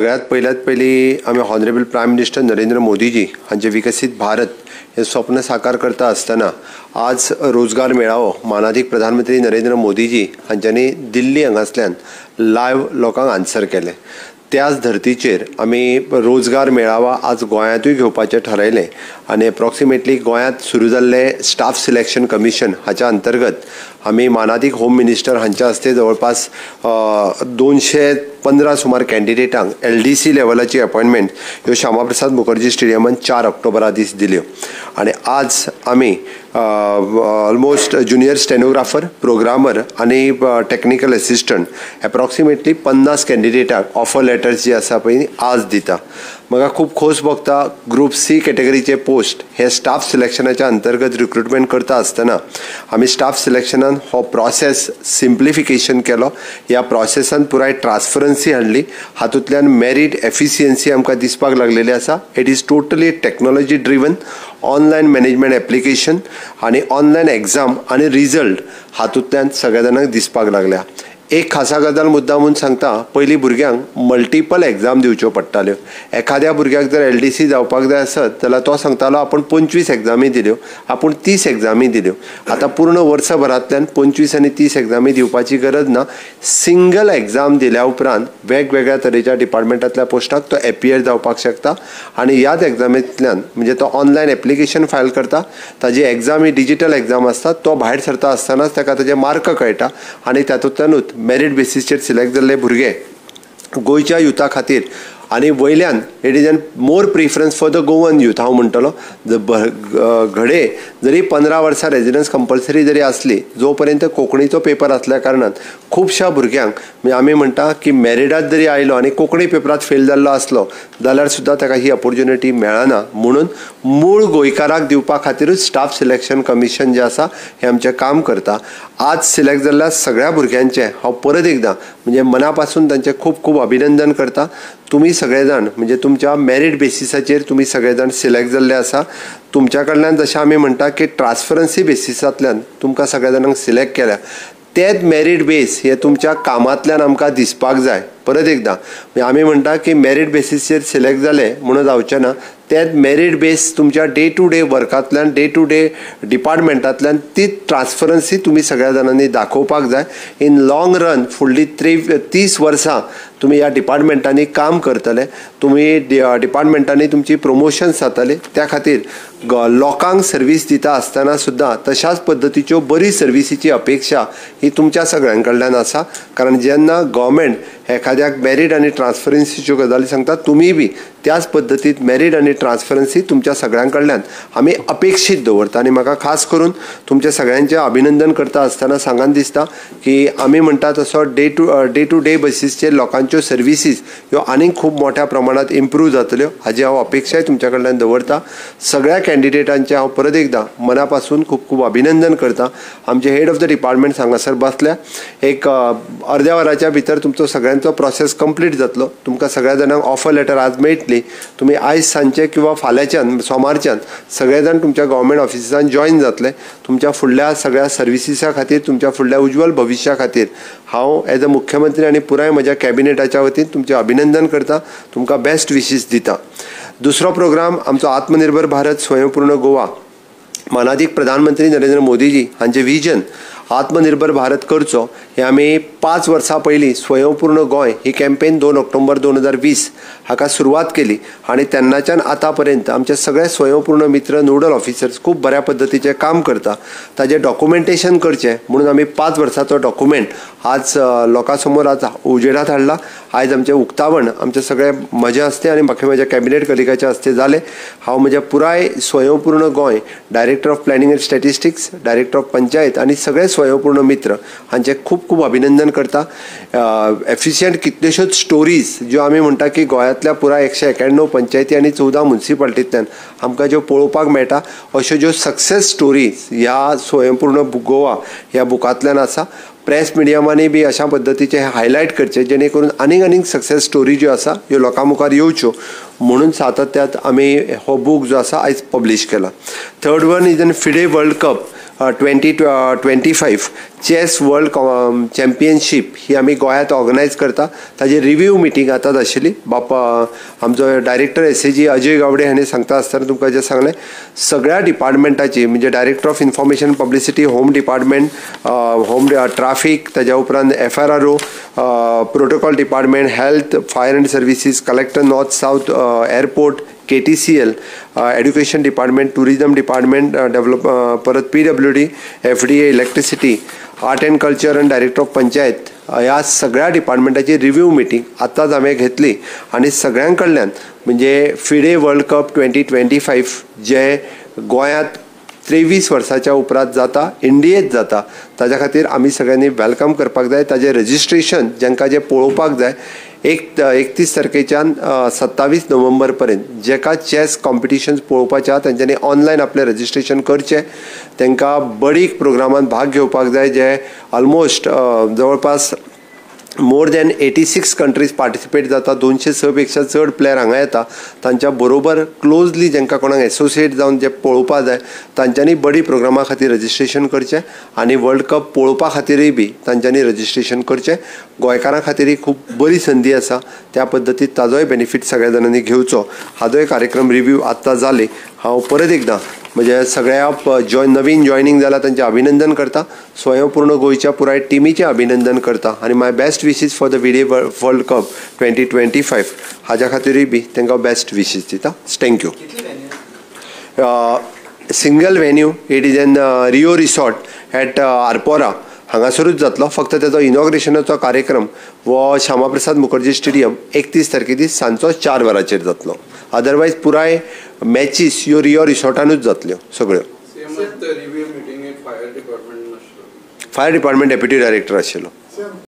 सगळ्यात पयल्यात पयली आमी ऑनरेबल प्रायम मिनिस्टर नरेंद्र मोदीजी हांचे विकसीत भारत हे स्वप्न साकार करता आसतना आज रोजगार मेळावो मानादीक प्रधानमंत्री नरेंद्र मोदीजी हांच्यांनी दिल्ली हांगासल्यान लायव्ह लोकांक आन्सर केलें. त्याच धर्तीचेर आमी रोजगार मेळावा आज गोंयांतूय घेवपाचें थारायलें आनी एप्रॉक्सिमेटली गोंयांत सुरू जाल्लें स्टाफ सिलेक्शन कमिशन हाच्या अंतर्गत आमी मानादीक होम मिनिस्टर हांच्या हस्ते जवळपास 215 सुमार कॅन्डिडेटांक LDC लेवलाची अपॉयंटमेंट ह्यो श्यामाप्रसाद मुखर्जी स्टेडियमान 4 ऑक्टोबरा दीस दिल्यो. आनी आज आमी ऑलमोस्ट ज्युनियर स्टेनोग्राफर, प्रोग्रामर आनी टॅक्निकल एसिस्टंट एप्रॉक्सिमेटली 50 कॅन्डिडेटांक ऑफर लेटर्स जी आसा पळय आज दिता. म्हाका खूब खोस भोगता ग्रूप सी कॅटेगरीचे पोस्ट हे स्टाफ सिलेक्शनाच्या अंतर्गत रिक्रुटमेंट करता आसतना आमी स्टाफ सिलेक्शनान हो प्रोसेस सिम्प्लिफिकेशन केलो. ह्या प्रोसेसान पुराय ट्रान्सपरन्सी हाडली. हातूंतल्यान मेरीट एफिशियन्सी आमकां दिसपाक लागलेली आसा. It is totally technology driven online management application आनी ऑनलायन एग्जाम आनी रिजल्ट हातूंतल्यान सगळ्या जाणांक दिसपाक लागल्या. एक खासा गजाल मुद्दा म्हूण सांगता, पयलीं भुरग्यांक मल्टिपल एग्जाम दिवच्यो पडटाल्यो. एखाद्या भुरग्याक जर LDC जावपाक जाय आसत जाल्यार तो सांगतालो आपूण 25 एग्जामी दिल्यो, आपूण 30 एग्जामी दिल्यो. आतां पूर्ण वर्सभरांतल्यान 25 आनी 30 एग्जामी दिवपाची गरज ना. सिंगल एग्जाम दिल्या उपरांत वेगवेगळ्या तरेच्या डिपार्टमेंटांतल्या पोस्टाक तो एपियर जावपाक शकता आनी ह्याच एग्जामींतल्यान म्हणजे तो ऑनलायन एप्लिकेशन फायल करता, ताजी एग्जाम ही डिजिटल एग्जाम आसता, तो भायर सरता आसतनाच ताका ताजे मार्क कळटा आनी तातूंतल्यानूच मेरीट बेसीसचेर सिलेक्ट जाल्ले भुरगे गोंयच्या युथा खातीर आनी वयल्यान it is an more preference for the Goan youth. हांव म्हणटलो घडये जरी 15 वर्सां रेजिडन्स कंपल्सरी जरी आसली, जो पर्यंत कोंकणीचो पेपर आसल्या कारणान खुबश्या भुरग्यांक म्हणजे आमी म्हणटा की मेरिटात जरी आयलो आनी कोंकणी पेपरांत फेल जाल्लो आसलो जाल्यार सुद्दां ताका ही ऑपोर्च्युनिटी मेळना. म्हणून मूळ गोंयकाराक दिवपा खातीरूच स्टाफ सिलेक्शन कमिशन जें आसा हें आमचें काम करता. आज सिलेक्ट जाल्ल्या सगळ्या भुरग्यांचें हांव परत एकदां म्हणजे मना पासून तांचें खूब खूब अभिनंदन करता. तुमी सगळे जाण म्हणजे तुमच्या मेरीट बेसिसाचेर तुमी सगळे जाण सिलेक्ट जाल्ले आसा. तुमच्या कडल्यान जशें आमी म्हणटा की ट्रान्सपरन्सी बेसिसांतल्यान तुमकां सगळ्या जाणांक सिलेक्ट केल्या, तेच मेरीट बेस हे तुमच्या कामांतल्यान आमकां दिसपाक जाय. परत एकदां म्हणजे आमी म्हणटा की मेरीट बेसीसचेर सिलेक्ट जाले म्हणून जावचें ना, तेच मेरीट बेस तुमच्या डे टू डे वर्कांतल्यान, डे टू डे डिपार्टमेंटांतल्यान तीच ट्रान्सपरन्सी तुमी सगळ्या जाणांनी दाखोवपाक जाय. इन लाँग रन फुडली 30 वर्सां तुमी ह्या डिपार्टमेंटांनी काम करतले, तुमी डिपार्टमेंटांनी तुमची प्रमोशन्स जातले. त्या खातीर लोकांक सर्वीस दिता आसतना सुद्दां तशाच पद्दतीच्यो बरी सर्विसीची अपेक्षा ही तुमच्या सगळ्यां कडल्यान आसा. कारण जेन्ना गव्हर्मेंट एखाद्याक मेरीट आनी ट्रान्सपरन्सीच्यो गजाली सांगता, तुमी बी त्याच पद्दतीत मेरीट आनी ट्रान्सपरन्सी तुमच्या सगळ्यां कडल्यान आमी अपेक्षीत दवरता. आनी म्हाका खास करून तुमच्या सगळ्यांचें अभिनंदन करता आसतना सांगन दिसता की आमी म्हणटा तसो डे टू डे बेसीसचेर लोकांच्यो सर्विसीस ह्यो आनीक खूब मोठ्या प्रमाणांत इम्प्रूव जातल्यो हाजी हांव अपेक्षाय तुमच्या कडल्यान दवरता. सगळ्या कॅन्डिडेटांचें हांव परत एकदां मना पासून खूब खूब अभिनंदन करता. आमचे हेड ऑफ the department हांगासर बसल्या, एक अर्द्या वराच्या भितर तुमचो सगळ्यांचो प्रोसेस कंप्लीट जातलो. तुमकां सगळ्या जाणांक ऑफर लेटर आज मेळटली. तुमी आयज सांजचे किंवा फाल्यांच्यान सोमारच्यान सगळे जाण तुमच्या गव्हर्मेंट ऑफिसान जॉयन जातले. तुमच्या फुडल्या सगळ्या सर्विसीसा खातीर, तुमच्या फुडल्या उज्ज्वल भविश्या खातीर हांव एज अ मुख्यमंत्री आनी पुराय म्हज्या कॅबिनेटाच्या वतीन तुमचें अभिनंदन करता, तुमकां बेस्ट विशीस दिता. दुसरो प्रोग्राम आमचो आत्मनिर्भर भारत स्वयंपूर्ण गोवा. मानादीक प्रधानमंत्री नरेंद्र मोदीजी हांचें विजन आत्मनिर्भर भारत करचो हे आमी 5 वर्सां पयलीं स्वयंपूर्ण गोंय ही कॅम्पेन 2 ऑक्टोबर 2020 हाका सुरवात केली आनी तेन्नाच्यान आतां पर्यंत आमचे सगळे स्वयंपूर्ण मित्र नोडल ऑफिसर्स खूब बऱ्या पद्दतीचें काम करता. ताजें डॉक्युमेंटेशन करचें म्हणून आमी 5 वर्सांचो डॉक्युमेंट आज लोकां समोर आज उजेडात हाडला. आयज आमचें उक्तावण आमचे सगळे म्हज्या हस्ते आनी बाकी म्हज्या कॅबिनेट कलिगाच्या हस्ते जालें. हांव म्हज्या पुराय Swayampoorna Goa director of planning and statistics, director of panchayat आनी सगळे स्वयंपूर्ण मित्र हांचें खूब खूब अभिनंदन करता. एफिशियंट कितल्योश्योच स्टोरीज ज्यो आमी म्हणटा की गोंयांतल्या पुराय 191 पंचायती आनी 14 मुन्सिपाल्टींतल्यान आमकां ज्यो पळोवपाक मेळटा अश्यो ज्यो सक्सेस स्टोरीज ह्या स्वयंपूर्ण गोवा ह्या बुकांतल्यान आसा. प्रेस मिडियमांनी बी अशा पद्दतीचे हायलायट करचे जेणे करून आनीक आनीक सक्सेस स्टोरी ज्यो आसा ह्यो लोकां मुखार येवच्यो म्हणून सातत्यात आमी हो बूक जो आसा आयज पब्लीश केला. Third one is an FIDE world cup 2025 chess world championship ही आमी गोंयांत ऑर्गनायज करता. ताजी रिव्यू मिटींग आतांच आशिल्ली. बापा आमचो डायरेक्टर SAG Ajay Gawade हांणी सांगता आसतना तुमकां जें सांगलें, सगळ्या डिपार्टमेंटाची म्हणजे director of information publicity, home department, home traffic, ताज्या उपरांत FRRO, protocol department, health, fire and services, collector north south, airport, KTCL, education department, tourism department, develop, परत PWD, FDA, electricity, art and culture आनी director of panchayat, ह्या सगळ्या डिपार्टमेंटाची review meeting आतांच हांवें घेतली. आनी सगळ्यां कडल्यान म्हणजे फिडे वर्ल्ड कप 2025 जे गोंयांत 23 वर्साच्या उपरांत जाता, इंडियेंत जाता, ताज्या खातीर आमी सगळ्यांनी welcome करपाक जाय. ताजें रजिस्ट्रेशन जांकां जें पळोवपाक जाय 31 तारखेच्यान 27 नोव्हेंबर पर्यंत जेका चॅस कॉम्पिटिशन्स पळोवपाचें आहा तेंच्यांनी ऑनलायन आपलें रजिस्ट्रेशन करचें. तांकां बडीक प्रोग्रामान भाग घेवपाक जाय, जे ऑलमोस्ट जवळपास मोर दॅन 86 कंट्रीज पार्टिसिपेट जाता. 206 पेक्षा चड प्लेयर हांगा येता. तांच्या बरोबर क्लोजली जांकां कोणाक एसोसिएट जावन जे पळोवपा जाय तांच्यांनी बडी प्रोग्रामा खातीर रजिस्ट्रेशन करचें आनी वर्ल्ड कप पळोवपा खातीरय बी तांच्यांनी रजिस्ट्रेशन करचें. गोंयकारां खातीरय खूब बरी संदी आसा, त्या पद्दतीन ताजोय बेनिफीट सगळ्या जाणांनी घेवचो. हाजोय कार्यक्रम रिव्यू आत्तां जाली. हांव परत एकदां म्हणजे सगळ्या नवीन जॉयनींग जाला तांचें अभिनंदन करता, स्वयंपूर्ण गोंयच्या पुराय टिमीचें अभिनंदन करता आनी my best wishes for the FIDE world cup 2025 हाज्या खातीरूय बी तांकां बेस्ट विशीस दिता. Thank you. Single venue, it is an Rio resort at Arpora हांगासरूच जातलो. फक्त ताजो इनॉग्रेशनाचो कार्यक्रम हो श्यामाप्रसाद मुखर्जी स्टेडियम 31 तारखे दीस सांजचो 4 वरांचेर जातलो. अदरवायज पुराय मॅचीस ह्यो रियो रिसॉर्टानूच जातल्यो सगळ्यो. फायर डिपार्टमेंट डेप्युटी डायरेक्टर आशिल्लो.